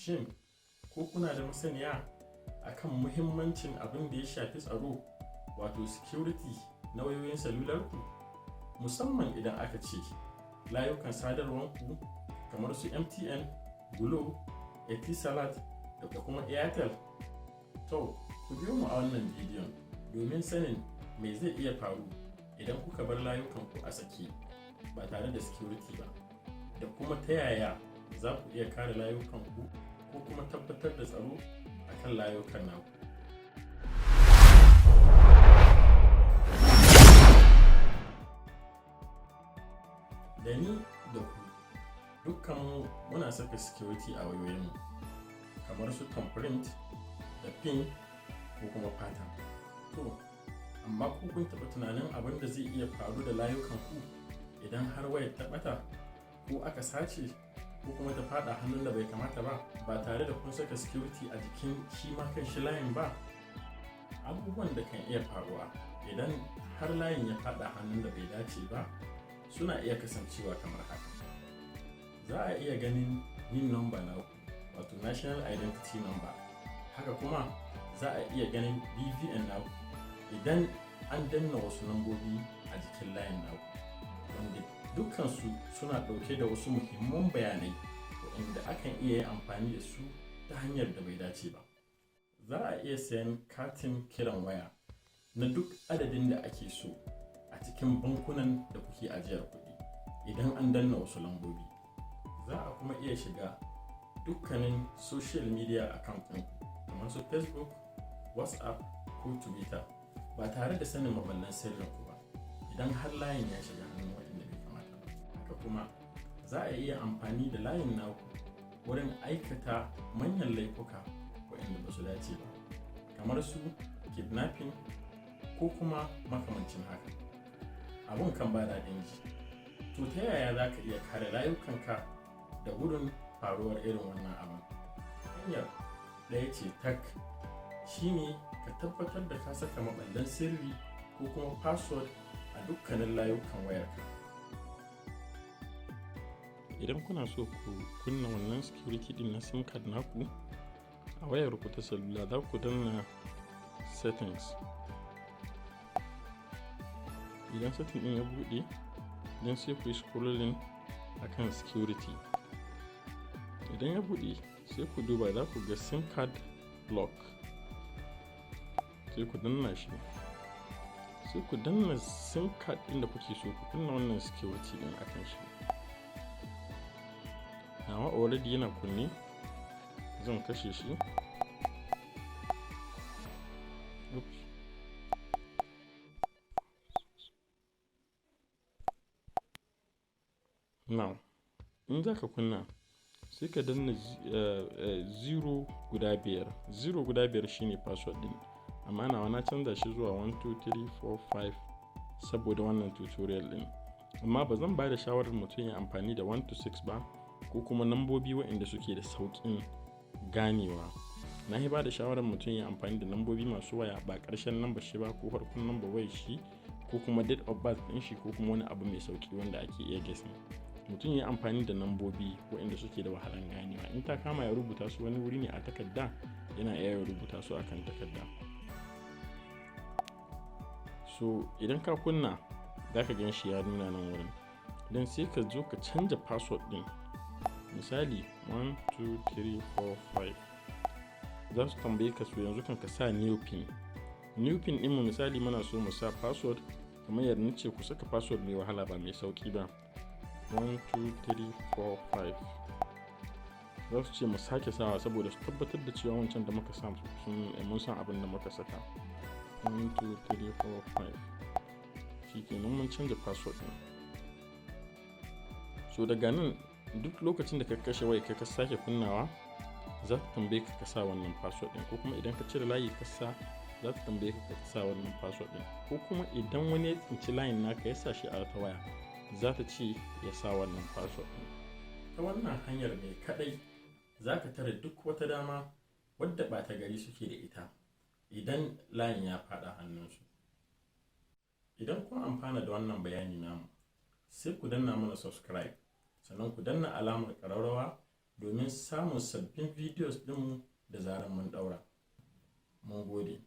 Shin ko kuna da masaniya akan muhimmancin abin da ya shafi tsaro, wato security na wayoyin salularku, musamman idan aka ce layukan sadarwanku kamar su MTN, Glo, Etisalat da kuma Airtel? To, ku biyo mu a wannan bidiyon domin sanin me zai iya faru idan kuka bar layukanku a sake ba tare da security ba, da kuma ta yaya za ku iya kare layukanku ko kuma tabbatar da tsaro a kan layukan naku. Da ni da ku dukkanmu muna saka security a wayoyinmu, kamar su thumbprint da PIN ko kuma pattern. To, amma ko kun taɓa tunanin abin da zai iya faru da layukanku idan har wayar ta ɓata ko aka sace ko kuma ta faɗa hannun da bai kamata ba, ba tare da kun saka security a jikin shi ma kan shi layin ba? Abubuwan da kan iya faruwa idan har layin ya faɗa hannun da bai dace ba suna iya kasancewa kamar haka: za a iya ganin NIN number naku, wato National Identity Number. Haka kuma za a iya ganin BVN naku idan an danna wasu lambobi a jikin layin naku, wanda dukkansu suna ɗauke da wasu muhimman bayanai waɗanda akan iya yin amfani da su ta hanyar da bai dace ba. Za a iya sayan katin kiran waya na duk adadin da ake so a cikin bankunan da kuke ajiyar kuɗi idan an danna wasu lambobi. Za a kuma iya shiga dukkanin social media account ɗinku kamar su Facebook, WhatsApp ko Twitter ba tare da sanin maballan sirrinku ba idan har layin ya shiga hannun waɗanda bai kamata ba. Haka kuma za a iya amfani da layin naku wurin aikata manyan laifuka waɗanda ba su dace ba, kamar su kidnapping ko kuma makamancin haka. Abun kan ba daɗin ji. To, ta yaya za ka iya kare layukanka da gudun faruwar irin wannan abin? Hanyar ɗaya ce tak, shine ka tabbatar da ka saka maɓallan sirri ko kuma password a dukkanin layukan wayarka. Idan kuna so ku kunna wannan security din na SIM card naku a wayar ku ta salula, za ku danna settings. Idan setting din ya buɗe, dan sai ku yi scrolling akan security. Idan ya buɗe, sai ku duba, za ku ga SIM card lock, sai ku danna shi. Sai ku danna SIM card ɗin da kuke so ku kunna wannan security ɗin akan shi. Nawa already yana kunne, zan kashe shi. Oops. Now, in za ka kunna, sai ka danna zero guda biyar. Zero guda biyar shine password din, amma nawa na canza shi zuwa 1 2 3 4 5 saboda wannan tutorial din. Amma ba zan ba da shawarar mutum ya amfani da 1 to 6 ba, ko kuma nambobi waɗanda suke da sauƙin ganewa. Na yi ba da shawarar mutum ya amfani da nambobi masu waya, ba ƙarshen namba shi ba ko farkon namba wayar shi ko kuma date of birth ɗin shi ko kuma wani abu mai sauƙi wanda ake iya guessing. Mutum ya amfani da nambobi waɗanda suke da wahalan ganewa. In ta kama ya rubuta su wani wuri ne a takarda, yana iya rubuta su akan takarda. So idan ka kunna, za ka gan shi ya nuna nan wurin. Don sai ka zo ka canza password ɗin, misali 1 2 3 4 5. Za su tambaye ka, so yanzu kan ka sa new PIN. New PIN ɗinmu, misali muna so mu sa password, kamar yadda nace ku saka password mai wahala ba mai sauki ba, 1 2 3 4 5. Za su ce mu sake sawa saboda su tabbatar da cewa wancan da muka sa sun mun san abin da muka saka. 1 2 3 4 5. Shikenan, mun canza password ɗin. So daga nan, duk lokacin da ka kashe waya ka sake kunnawa, za ta tambaye ka ka sa wannan password ɗin, ko kuma idan ka cire layi ka sa, za ta tambaye ka ka sa wannan password ɗin, ko kuma idan wani ya tsinci layin naka ya sa shi a wata waya, za ta ce ya sa wannan password ɗin. Ta wannan hanyar ne kadai za ka tare duk wata dama wadda ɓata gari suke da ita idan layin ya faɗa hannunsu. Idan kun amfana da wannan bayani namu, sai ku danna mana subscribe, sannan ku danna alamar ƙararrawa. domin samun sabbin videos ɗinmu da zarar mun ɗaura. Mun gode.